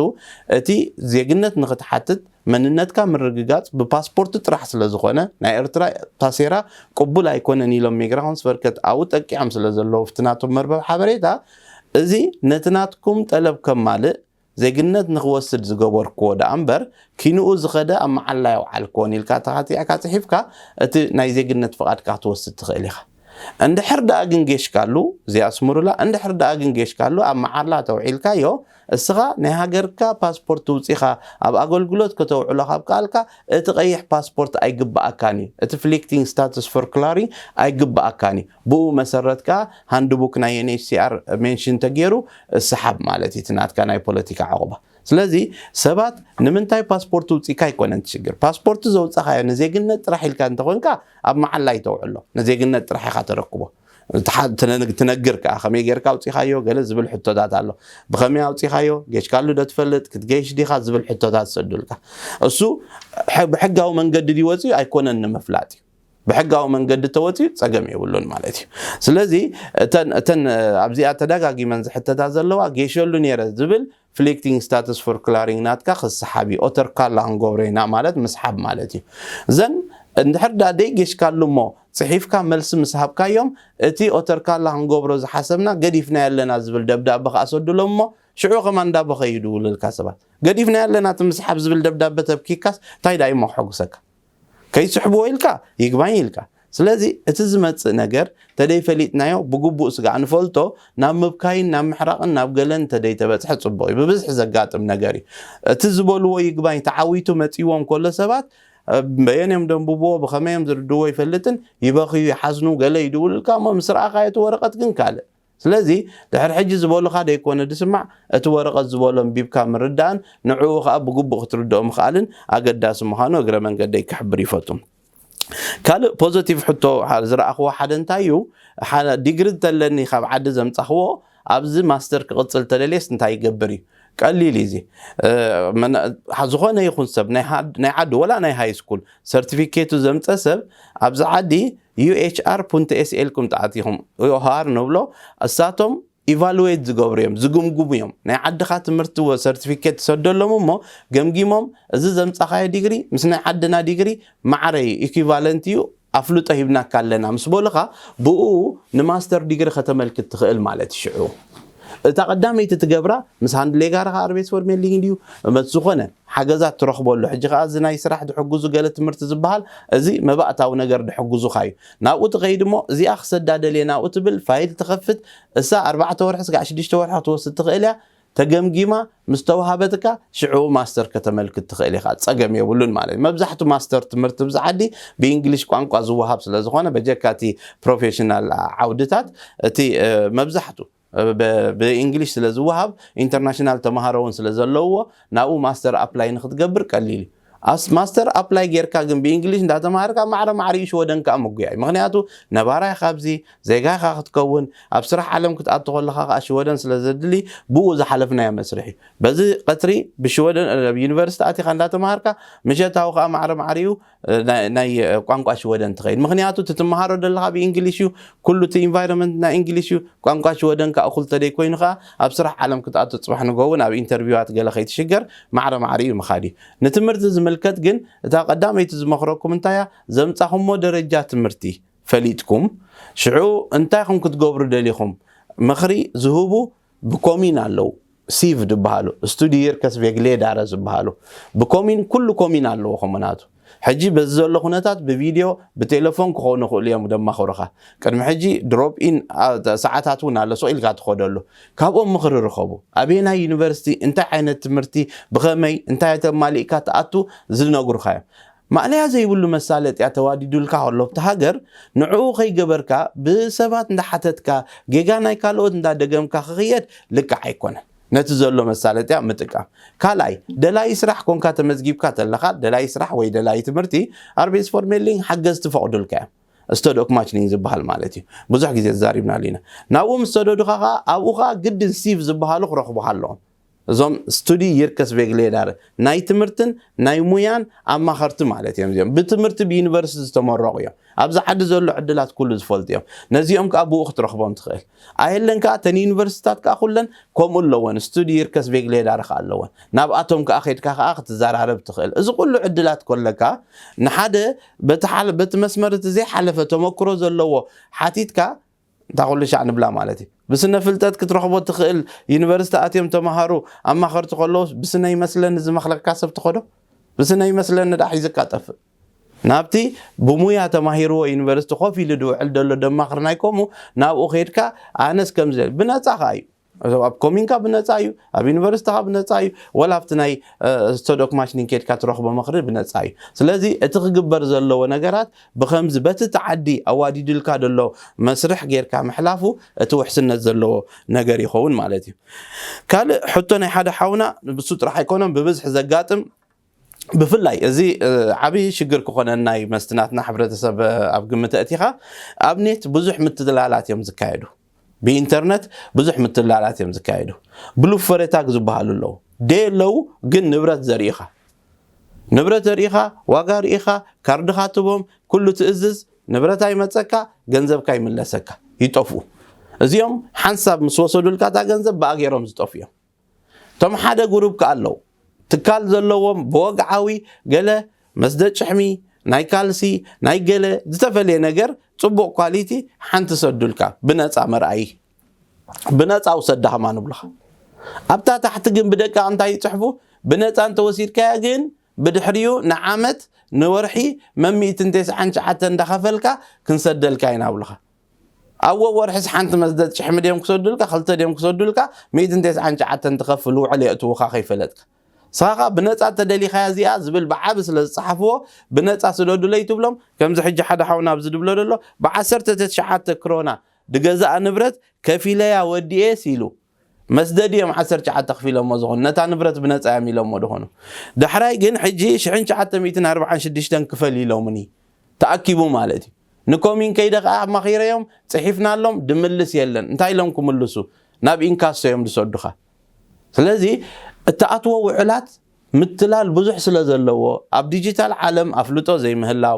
እቲ ዜግነት ንክትሓትት መንነትካ ምርግጋጽ ብፓስፖርት ጥራሕ ስለ ዝኾነ ናይ ኤርትራ ታሴራ ቅቡል ኣይኮነን ኢሎም ሚግራንስ ፈርከት ኣብኡ ጠቂዖም ስለ ዘለዉ ኣብቲ ናቶም መርበብ ሓበሬታ፣ እዚ ነቲ ናትኩም ጠለብ ከማልእ ዜግነት ንኽወስድ ዝገበርክዎ ደኣ እምበር ኪንኡ ዝኸደ ኣብ መዓላ የውዓልክዎን ኢልካ ተኻቲዕካ ጽሒፍካ እቲ ናይ ዜግነት ፍቓድካ ክትወስድ ትኽእል ኢኻ። እንድሕር ደኣ ግን ጌሽካሉ፣ እዚኣ ስምሩላ፣ እንድሕር ደኣ ግን ጌሽካሉ ኣብ መዓላ ተውዒልካዮ፣ እስኻ ናይ ሃገርካ ፓስፖርት ውጺኻ ኣብ ኣገልግሎት ከተውዕሎ ካብ ከኣልካ እቲ ቀይሕ ፓስፖርት ኣይግብኣካን እዩ፣ እቲ ፍሊክቲንግ ስታቱስ ፎርክላሪ ኣይግብኣካን እዩ። ብኡ መሰረት ከኣ ሃንድቡክ ናይ ዩኤንኤችሲኣር ሜንሽን ተገይሩ ስሓብ ማለት እዩ እቲ ናትካ ናይ ፖለቲካ ዕቑባ። ስለዚ ሰባት ንምንታይ ፓስፖርት ውጺካ ኣይኮነን ትሽግር። ፓስፖርት ዘውጻኻዮ ንዜግነት ጥራሕ ኢልካ እንተኾንካ ኣብ መዓላ ይተውዕሎ፣ ንዜግነት ጥራሕ ኢኻ ተረክቦ። ትነግር ከኣ ከመይ ጌርካ ኣውጺኻዮ ገለ ዝብል ሕቶታት ኣሎ። ብኸመይ ኣውጺኻዮ፣ ጌሽካሉ ዶ ትፈልጥ፣ ክትገይሽ ዲኻ ዝብል ሕቶታት ዝሰዱልካ። እሱ ብሕጋዊ መንገዲ ድዩ ወጺኡ ኣይኮነን ንምፍላጥ እዩ። ብሕጋዊ መንገዲ ተወጺኡ ጸገም የብሉን ማለት እዩ። ስለዚ እተን ኣብዚኣ ተደጋጊመን ዝሕተታ ዘለዋ ጌሸሉ ነይረ ዝብል ፍሊክቲንግ ስታቱስ ፎርክላሪንግ ናትካ ክሰሓብ እዩ። ኦተርካላ ክንገብሮ ኢና ማለት ምስሓብ ማለት እዩ። እዘን እንድሕር ደኣ ደይጌሽካሉ እሞ ጽሒፍካ መልሲ ምስ ሃብካዮም እቲ ኦተርካላ ክንገብሮ ዝሓሰብና ገዲፍናዮ ኣለና ዝብል ደብዳበ ከኣ ሰዱሎም እሞ ሽዑ ከማን እንዳበኸዩ ይድውሉልካ ሰባት። ገዲፍናዮ ኣለና እቲ ምስሓብ ዝብል ደብዳበ ተብኪካስ እንታይ ደኣ እዩ እሞ ከሐጉሰካ? ከይስሕብዎ ኢልካ ይግባኝ ኢልካ። ስለዚ እቲ ዝመጽእ ነገር ተደይ ፈሊጥናዮ ብግቡእ ስጋዕ ንፈልጦ ናብ ምብካይን ናብ ምሕራቕን ናብ ገለን ተደይ ተበጽሐ ጽቡቕ እዩ። ብብዝሒ ዘጋጥም ነገር እዩ። እቲ ዝበልዎ ይግባኝ ተዓዊቱ መጺዎም ከሎ ሰባት በየን እዮም ደንብብዎ ብኸመይ እዮም ዝርድዎ ይፈልጥን ይበኽዩ ይሓዝኑ ገለ ይድውሉልካ እሞ ምስ ረኣኻዮ እቲ ወረቐት ግን ካልእ ስለዚ ድሕሪ ሕጂ ዝበሉኻ ደይኮነ ድስማዕ እቲ ወረቐት ዝበሎ ኣንቢብካ ምርዳእን ንዕኡ ኸኣ ብግቡእ ክትርድኦ ምኽኣልን ኣገዳሲ ምዃኑ እግረ መንገደይ ክሕብር ይፈቱ። ካልእ ፖዘቲቭ ሕቶ ዝረኣኽዎ ሓደ እንታይ እዩ? ዲግሪ እንተለኒ ካብ ዓዲ ዘምፃኽዎ ኣብዚ ማስተር ክቕፅል ተደልየስ እንታይ ይገብር እዩ? ቀሊል እዩ እዚ። ዝኾነ ይኹን ሰብ ናይ ዓዲ ወላ ናይ ሃይ ስኩል ሰርቲፊኬቱ ዘምፀ ሰብ ኣብዚ ዓዲ ዩኤችኣር ፑንተ ኤስኤ ኢልኩም ተኣቲኹም ኦሃር ንብሎ። እሳቶም ኢቫሉዌት ዝገብሩ እዮም፣ ዝግምግሙ እዮም። ናይ ዓድኻ ትምህርቲ ሰርቲፊኬት ትሰደሎም እሞ ገምጊሞም እዚ ዘምፃኻዮ ዲግሪ ምስ ናይ ዓድና ዲግሪ ማዕረ እዩ፣ ኢኩቫለንት እዩ፣ ኣፍልጦ ሂብናካ ኣለና ምስ በሉኻ ብኡ ንማስተር ዲግሪ ከተመልክት ትኽእል ማለት እዩ። ሽዑ እታ ቀዳመይቲ ትገብራ ምስ ሃንድ ሌጋርኻ ኣርቤስ ፎርሜሊንግ ድዩ መት ዝኾነ ሓገዛት ትረኽበሉ። ሕጂ ከዓ እዚ ናይ ስራሕ ድሕግዙ ገለ ትምህርቲ ዝበሃል እዚ መባእታዊ ነገር ድሕግዙኻ እዩ። ናብኡ ትኸይድ እሞ እዚኣ ክሰዳ ደልየ ናብኡ ትብል፣ ፋይል ትኸፍት። እሳ ኣርባዕተ ወርሒ ስጋዕ ሽዱሽተ ወርሒ ክትወስድ ትኽእል እያ። ተገምጊማ ምስ ተዋሃበትካ ሽዑ ማስተር ከተመልክት ትኽእል ኢኻ፣ ፀገም የብሉን ማለት እዩ። መብዛሕቱ ማስተር ትምህርቲ ብዚ ዓዲ ብእንግሊሽ ቋንቋ ዝወሃብ ስለ ዝኾነ በጀካ እቲ ፕሮፌሽናል ዓውድታት እቲ መብዛሕቱ ብእንግሊሽ ስለ ዝወሃብ ኢንተርናሽናል ተምሃሮ እውን ስለ ዘለውዎ ናብኡ ማስተር ኣፕላይ ንክትገብር ቀሊል እዩ። ማስተር ኣፕላይ ጌርካ ግን ብእንግሊሽ እንዳተምሃርካ ማዕረ ማዕሪኡ ሽወደን ከዓ ምጉያ እዩ። ምክንያቱ ነባራይ ካብዚ ዜጋ ኢኻ ክትከውን፣ ኣብ ስራሕ ዓለም ክትኣቱ ከለኻ ከዓ ሽወደን ስለ ዘድሊ ብኡ ዝሓለፍናዮ መስርሕ እዩ። በዚ ቀትሪ ብሽወደን ኣብ ዩኒቨርሲቲ ኣቲኻ እንዳተምሃርካ ምሸታዊ ከዓ ማዕረ ማዕሪኡ ናይ ቋንቋ ሽወደን ትኸይድ። ምክንያቱ እቲ ትምሃሮ ዘለኻ ብእንግሊሽ እዩ፣ ኩሉ እቲ ኢንቫይሮንመንት ናይ እንግሊሽ እዩ። ቋንቋ ሽወደን ከዓ እኹል ተደይ ኮይኑ ከዓ ኣብ ስራሕ ዓለም ክትኣቱ ፅባሕ ንጎ እውን ኣብ ኢንተርቪዋት ገለ ከይትሽገር ማዕረ ማዕሪኡ ምኻድ እዩ። ንትምህርቲ ዝምልከት ግን እታ ቀዳመይቲ ዝመኽረኩም እንታያ ዘምፃኹሞ ደረጃ ትምህርቲ ፈሊጥኩም ሽዑ እንታይ ኹም ክትገብሩ ደሊኹም ምኽሪ ዝህቡ ብኮሚን ኣለዉ። ሲቭ ዝበሃሉ ስቱዲ ይርከስ ቬግሌዳረ ዝበሃሉ ብኮሚን ኩሉ ኮሚን ኣለዎ ከምኡ ናቱ። ሕጂ በዚ ዘሎ ኩነታት ብቪድዮ ብቴሌፎን ክኾኑ ይኽእሉ እዮም ደማኽሩኻ። ቅድሚ ሕጂ ድሮፕ ኢን ሰዓታት እውን ኣሎ ሱቕ ኢልካ ትኸደሉ። ካብኦም ምኽሪ ርኸቡ። ኣበየናይ ዩኒቨርሲቲ እንታይ ዓይነት ትምህርቲ ብኸመይ እንታይ ተማሊእካ ትኣቱ ዝነግሩኻ እዮም። ማእለያ ዘይብሉ መሳለጥያ ተዋዲዱልካ ከሎ ኣብቲ ሃገር ንዕኡ ከይገበርካ ብሰባት እንዳሓተትካ ጌጋ ናይ ካልኦት እንዳደገምካ ክኽየድ ልክዕ ኣይኮነን። ነቲ ዘሎ መሳለጥያ ምጥቃም። ካልኣይ ደላይ ስራሕ ኮንካ ተመዝጊብካ ተለኻ ደላይ ስራሕ ወይ ደላይ ትምህርቲ ኣርቤስ ፎርሜሊንግ ሓገዝ ትፈቕዱልካ እዮም። ስቶዶክ ማችኒንግ ዝበሃል ማለት እዩ። ብዙሕ ግዜ ተዛሪብናሉ ኢና። ናብኡ ምስ ሰደዱኻ ከዓ ኣብኡ ከዓ ግድን ሲቭ ዝበሃሉ ክረኽቡኻ ኣለዎም። እዞም ስቱዲ ይርከስ ቬግሌዳር ናይ ትምህርትን ናይ ሙያን ኣማኸርቲ ማለት እዮም። እዚኦም ብትምህርቲ ብዩኒቨርሲቲ ዝተመረቑ እዮም። ኣብዚ ዓዲ ዘሎ ዕድላት ኩሉ ዝፈልጡ እዮም። ነዚኦም ከዓ ብኡ ክትረኽቦም ትኽእል። ኣየለን ከዓ ተን ዩኒቨርሲቲታት ከዓ ኩለን ከምኡ ኣለወን። ስቱዲ ይርከስ ቬግሌዳር ከዓ ኣለወን። ናብኣቶም ከዓ ከድካ ከዓ ክትዘራረብ ትኽእል። እዚ ኩሉ ዕድላት ኮለካ ንሓደ በቲ መስመር እቲ ዘይሓለፈ ተመክሮ ዘለዎ ሓቲትካ እንታ ኩሉ ሻዕ ንብላ ማለት እዩ። ብስነ ፍልጠት ክትረኽቦ ትኽእል ዩኒቨርሲቲ ኣትዮም ተምሃሩ ኣማኸርቲ ከለዉ ብስነ ይመስለኒ ዝመኽለካ ሰብ ትኸዶ ብስነ ይመስለኒ ዳ ሒዝካ ጠፍእ ናብቲ ብሙያ ተማሂርዎ ዩኒቨርሲቲ ኮፍ ኢሉ ድውዕል ደሎ ደማኽር ናይ ከምኡ ናብኡ ከድካ ኣነስ ከምዚ ብነፃ ከዓ እዩ ኣብ ኮሚንካ ብነፃ እዩ ኣብ ዩኒቨርሲቲካ ብነፃ እዩ ወላ ኣብቲ ናይ ስቶዶክ ማሽኒን ከድካ ትረኽቦ ምኽሪ ብነፃ እዩ ስለዚ እቲ ክግበር ዘለዎ ነገራት ብከምዚ በቲ ተዓዲ ኣዋዲዱልካ ደሎ መስርሕ ጌርካ ምሕላፉ እቲ ውሕስነት ዘለዎ ነገር ይኸውን ማለት እዩ ካልእ ሕቶ ናይ ሓደ ሓውና ብሱ ጥራሕ ኣይኮነን ብብዝሒ ዘጋጥም ብፍላይ እዚ ዓብዪ ሽግር ክኾነና ይመስል ናትና ሕብረተሰብ ኣብ ግምት ኣእቲኻ ኣብ ኔት ብዙሕ ምትላላት እዮም ዝካየዱ ብኢንተርነት ብዙሕ ምትላላት እዮም ዝካየዱ ብሉፍ ፈረታግ ዝበሃሉ ኣለዉ ደየለዉ ግን ንብረት ዘርእኻ ንብረት ዘርእኻ ዋጋ ርእኻ ካርድኻ ትቦም ኩሉ ትእዝዝ ንብረት ኣይመፀካ ገንዘብካ ይምለሰካ ይጠፍኡ እዚኦም ሓንሳብ ምስ ወሰዱልካ እታ ገንዘብ ብኣገሮም ዝጠፍኡ እዮም እቶም ሓደ ጉሩብ ከኣ ኣለዉ ትካል ዘለዎም ብወግዓዊ ገለ መስደ ጭሕሚ ናይ ካልሲ ናይ ገለ ዝተፈለየ ነገር ፅቡቕ ኳሊቲ ሓንቲ ሰዱልካ ብነፃ መርኣዪ ብነፃ ውሰዳ ከማ ንብሉኻ ኣብታ ታሕቲ ግን ብደቃቕ እንታይ ይፅሕፉ ብነፃ እንተወሲድካያ ግን ብድሕሪኡ ንዓመት ንወርሒ መሚእትን ተስዓን ትሽዓተን እንዳኸፈልካ ክንሰደልካ ኢና ብሉኻ ኣብ ወርሒስ ሓንቲ መስደድ ጭሕሚ ድዮም ክሰዱልካ ክልተ ድዮም ክሰዱልካ ሚእትን ተስዓን ትሽዓተን ትኸፍል ውዕል የእትውኻ ከይፈለጥካ ንስኻ ብነፃ ተደሊኻያ እዚኣ ዝብል ብዓቢ ስለ ዝፀሓፍዎ ብነፃ ስደዱለይ ትብሎም ከምዚ ሕጂ ሓደ ሓውና ኣብዚ ድብሎ ዘሎ ብዓሰርተ ተሽዓተ ክሮና ድገዛኣ ንብረት ከፊለያ ወዲኤስ ኢሉ መስደድ እዮም ዓሰርተ ትሽዓተ ክፊሎሞ ዝኾኑ ነታ ንብረት ብነፃ እዮም ኢሎሞ ዝኾኑ ዳሕራይ ግን ሕጂ ሽሕን ትሽዓተ ሚእትን ኣርባዓን ሽዱሽተን ክፈል ኢሎምኒ ተኣኪቡ ማለት እዩ። ንኮሚን ከይደ ከዓ ኣማኺረዮም፣ ፅሒፍናሎም፣ ድምልስ የለን። እንታይ ኢሎም ክምልሱ? ናብ ኢንካሶ እዮም ዝሰዱኻ። ስለዚ እትኣትዎ ውዕላት ምትላል ብዙሕ ስለ ዘለዎ፣ ኣብ ዲጂታል ዓለም ኣፍልጦ ዘይምህላው፣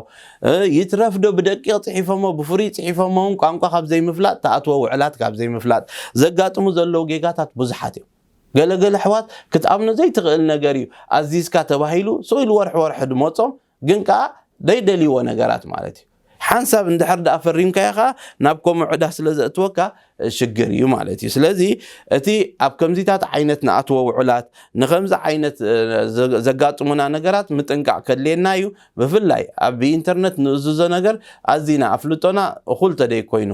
ይትረፍዶ ብደቂቕ ፅሒፎሞ ብፍሩይ ፅሒፎሞ እውን ቋንቋ ካብ ዘይምፍላጥ፣ ተኣትዎ ውዕላት ካብ ዘይምፍላጥ ዘጋጥሙ ዘለዉ ጌጋታት ብዙሓት እዮም። ገለገለ ኣሕዋት ክትኣምኖ ዘይትኽእል ነገር እዩ ኣዚዝካ ተባሂሉ ስቕ ኢሉ ወርሒ ወርሒ ድመጾም፣ ግን ከኣ ደይደልይዎ ነገራት ማለት እዩ። ሓንሳብ እንድሕር ደኣ ፈሪምካዮ ከኣ ናብ ከምኡ ዕዳ ስለ ዘእትወካ ሽግር እዩ ማለት እዩ። ስለዚ እቲ ኣብ ከምዚታት ዓይነት ንኣትዎ ውዕላት፣ ንኸምዚ ዓይነት ዘጋጥሙና ነገራት ምጥንቃቕ ከድልየና እዩ። ብፍላይ ኣብ ኢንተርነት ንእዝዞ ነገር ኣዚና ኣፍልጦና እኹል ተደይኮይኑ፣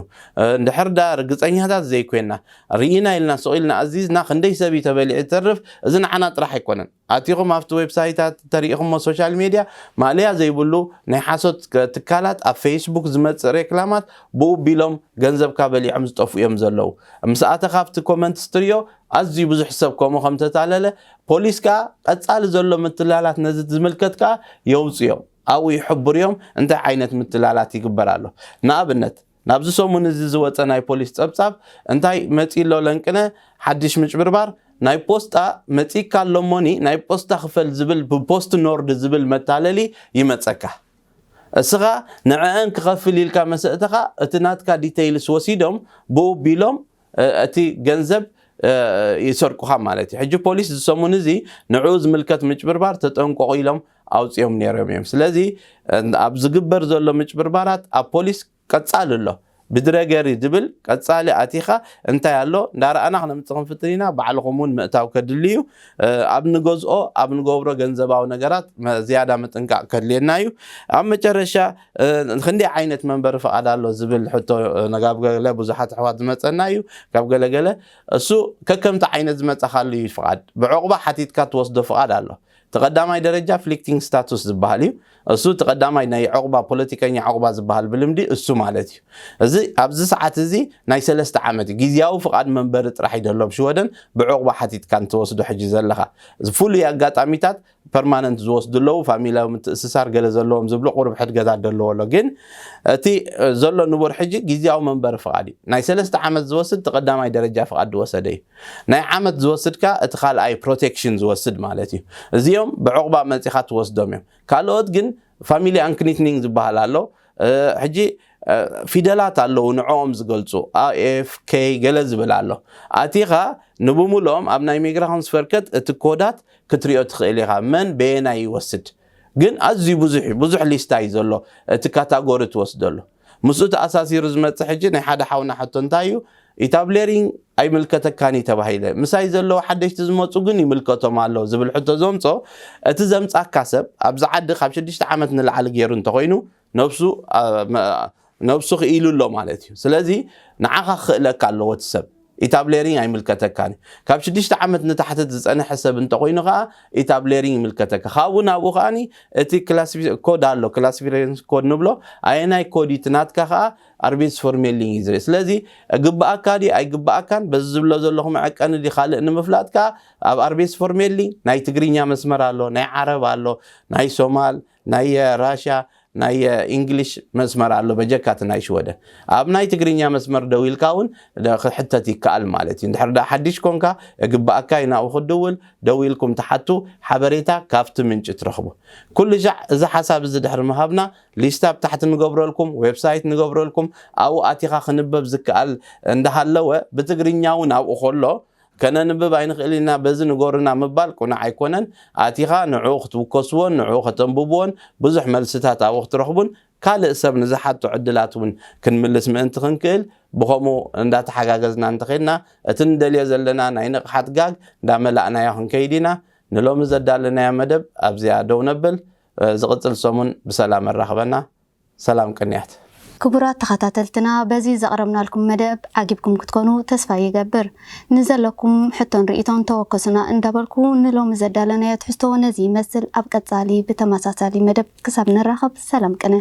እንድሕር ደኣ ርግጸኛታት ዘይኮይና፣ ርኢና ኢልና ስቕ ኢልና ኣዚዝና ክንደይ ሰብ እዩ ተበሊዑ ዝተርፍ? እዚ ንዓና ጥራሕ ኣይኮነን። ኣቲኹም ኣብቲ ዌብሳይታት ተሪኢኹሞ ሶሻል ሜድያ ማእለያ ዘይብሉ ናይ ሓሶት ትካላት ኣብ ፌስቡክ ዝመጽእ ሬክላማት ብኡ ቢሎም ገንዘብካ በሊዖም ዝጠፍኡ እዮም ዘለዉ። ምስ ኣተኻ ኣብቲ ኮመንት ስትሪዮ ኣዝዩ ብዙሕ ሰብ ከምኡ ከም ተታለለ ፖሊስ ከኣ ቀጻሊ ዘሎ ምትላላት ነዚ ዝምልከት ከኣ የውጽዮም ኣብኡ ይሕብርዮም እንታይ ዓይነት ምትላላት ይግበር ኣሎ። ንኣብነት ናብዚ ሰሙን እዚ ዝወጸ ናይ ፖሊስ ጸብጻብ እንታይ መጺ ኣሎ ለንቅነ ሓድሽ ምጭብርባር ናይ ፖስጣ መጺካ ኣሎ እሞኒ ናይ ፖስታ ክፈል ዝብል ብፖስት ኖርድ ዝብል መታለሊ ይመጸካ። እስኻ ንዕአን ክኸፍል ኢልካ መሰእተኻ እቲ ናትካ ዲተይልስ ወሲዶም ብኡ ቢሎም እቲ ገንዘብ ይሰርቁኻ ማለት እዩ። ሕጂ ፖሊስ ዝሰሙን እዚ ንዕኡ ዝምልከት ምጭብርባር ተጠንቀቑ ኢሎም ኣውፅኦም ነይሮም እዮም። ስለዚ ኣብ ዝግበር ዘሎ ምጭብርባራት ኣብ ፖሊስ ቀፃሊ ኣሎ። ብድረገሪ ዝብል ቀፃሊ ኣቲኻ እንታይ ኣሎ እንዳረኣና ክነምፅእ ክንፍትን ኢና። ባዕልኹም እውን ምእታው ከድሊ እዩ። ኣብ ንገዝኦ ኣብ ንገብሮ ገንዘባዊ ነገራት ዝያዳ ምጥንቃቕ ከድልየና እዩ። ኣብ መጨረሻ ክንደይ ዓይነት መንበሪ ፍቓድ ኣሎ ዝብል ሕቶ ነጋብ ገለ ብዙሓት ኣሕዋት ዝመፀና እዩ። ካብ ገለገለ እሱ ከከምቲ ዓይነት ዝመፀኻሉ እዩ ፍቓድ። ብዕቑባ ሓቲትካ ትወስዶ ፍቓድ ኣሎ። እቲ ቀዳማይ ደረጃ ፍሊክቲንግ ስታቱስ ዝበሃል እዩ። እሱ እቲ ቀዳማይ ናይ ዕቑባ ፖለቲከኛ ዕቑባ ዝበሃል ብልምዲ እሱ ማለት እዩ። እዚ ኣብዚ ሰዓት እዚ ናይ ሰለስተ ዓመት እዩ። ግዝያዊ ፍቓድ መንበሪ ጥራሕ እዩ ደሎ ኣብ ሽወደን ብዕቑባ ሓቲትካ እንትወስዶ ሕጂ ዘለኻ። እዚ ፍሉይ ኣጋጣሚታት ፐርማነንት ዝወስዱ ኣለዉ፣ ፋሚልያዊ ምትእስሳር ገለ ዘለዎም ዝብሉ ቁሩብ ሕድገታት ደለዎ ኣሎ። ግን እቲ ዘሎ ንቡር ሕጂ ግዝያዊ መንበሪ ፍቓድ እዩ። ናይ ሰለስተ ዓመት ዝወስድ እቲ ቀዳማይ ደረጃ ፍቓድ ዝወሰደ እዩ። ናይ ዓመት ዝወስድ ከኣ እቲ ካልኣይ ፕሮቴክሽን ዝወስድ ማለት እዩ። እዚኦም ብዕቑባ መጺኻ ትወስዶም እዮም። ካልኦት ግን ፋሚሊ ኣንክኒትኒንግ ዝበሃል ኣሎ። ሕጂ ፊደላት ኣለዉ ንዕኦም ዝገልጹ ኤፍ ኬ ገለ ዝብል ኣሎ። ኣቲኻ ንብሙልኦም ኣብ ናይ ሚግራሾንስቨርከት እቲ ኮዳት ክትሪኦ ትኽእል ኢኻ። መን በየናይ ይወስድ ግን ኣዝዩ ብዙሕ እዩ። ብዙሕ ሊስታ እዩ ዘሎ እቲ ካታጎሪ ትወስደሉ። ምስኡ ተኣሳሲሩ ዝመጽእ ሕጂ ናይ ሓደ ሓውና ሕቶ እንታይ እዩ? ኢታብሌሪንግ ኣይምልከተካን እዩ ተባሂለ። ምሳይ ዘለዉ ሓደሽቲ ዝመጹ ግን ይምልከቶም ኣሎ ዝብል ሕቶ ዘምጾ እቲ ዘምጻካ ሰብ ኣብዚ ዓዲ ካብ ሽዱሽተ ዓመት ንላዕሊ ገይሩ እንተኾይኑ ነብሱ ነብሱ ክኢሉ ኣሎ ማለት እዩ። ስለዚ ንዓኻ ክኽእለካ ኣለዎ እቲ ሰብ። ኢታብሌሪንግ ኣይምልከተካን እዩ። ካብ ሽዱሽተ ዓመት ንታሕቲ ዝጸንሐ ሰብ እንተኾይኑ ከኣ ኢታብሌሪንግ ይምልከተካ። ካብኡ ናብኡ ከኣ እቲ ኮድ ኣሎ፣ ክላሲፊኬሽን ኮድ ንብሎ። ኣየናይ ኮድ እዩ እቲ ናትካ ከኣ ኣርቤስ ፎርሜሊንግ እዩ ዝርኢ። ስለዚ ግብኣካ ድዩ ኣይግብኣካን በዚ ዝብሎ ዘለኹ መዐቀኒ ድዩ ካልእ ንምፍላጥ ከኣ ኣብ ኣርቤስ ፎርሜሊንግ ናይ ትግርኛ መስመር ኣሎ፣ ናይ ዓረብ ኣሎ፣ ናይ ሶማል፣ ናይ ራሽያ ናይ እንግሊሽ መስመር ኣሎ በጀካ እቲ ናይ ሽወደን። ኣብ ናይ ትግርኛ መስመር ደዊልካ እውን ክሕተት ይከኣል ማለት እዩ። እንድሕር ደኣ ሓድሽ ኮንካ እግብኣካ እዩ ናብኡ ክትድውል፣ ደዊልኩም ትሓቱ፣ ሓበሬታ ካብቲ ምንጪ ትረኽቡ። ኩሉ ሻዕ እዚ ሓሳብ እዚ ድሕሪ ምሃብና ሊስታ ኣብ ታሕቲ ንገብረልኩም፣ ዌብሳይት ንገብረልኩም፣ ኣብኡ ኣቲኻ ክንበብ ዝከኣል እንዳሃለወ ብትግርኛ እውን ኣብኡ ከሎ ከነንብብ ኣይንኽእል ኢና በዚ ንገሩና ምባል ቅኑዕ ኣይኮነን። ኣቲኻ ንዕኡ ክትውከስዎን ንዕኡ ከተንብብዎን ብዙሕ መልስታት ኣብኡ ክትረኽቡን ካልእ ሰብ ንዝሓቶ ዕድላት እውን ክንምልስ ምእንቲ ክንክእል ብኸምኡ እንዳተሓጋገዝና እንተኸድና እቲ ንደልዮ ዘለና ናይ ንቕሓት ጋግ እንዳመላእናዮ ክንከይድ ኢና። ንሎሚ ዘዳለናያ መደብ ኣብዚኣ ደው ነብል። ዝቕጽል ሰሙን ብሰላም ኣራኽበና። ሰላም ቅንያት። ክቡራት ተኸታተልትና በዚ ዘቕረብናልኩም መደብ ዓጊብኩም ክትኮኑ ተስፋ ይገብር። ንዘለኩም ሕቶን ርእይቶን ተወከሱና እንዳበልኩ ንሎሚ ዘዳለናዮ ትሕዝቶ ነዚ ይመስል። ኣብ ቀጻሊ ብተመሳሳሊ መደብ ክሳብ ንራኸብ ሰላም ቅነ።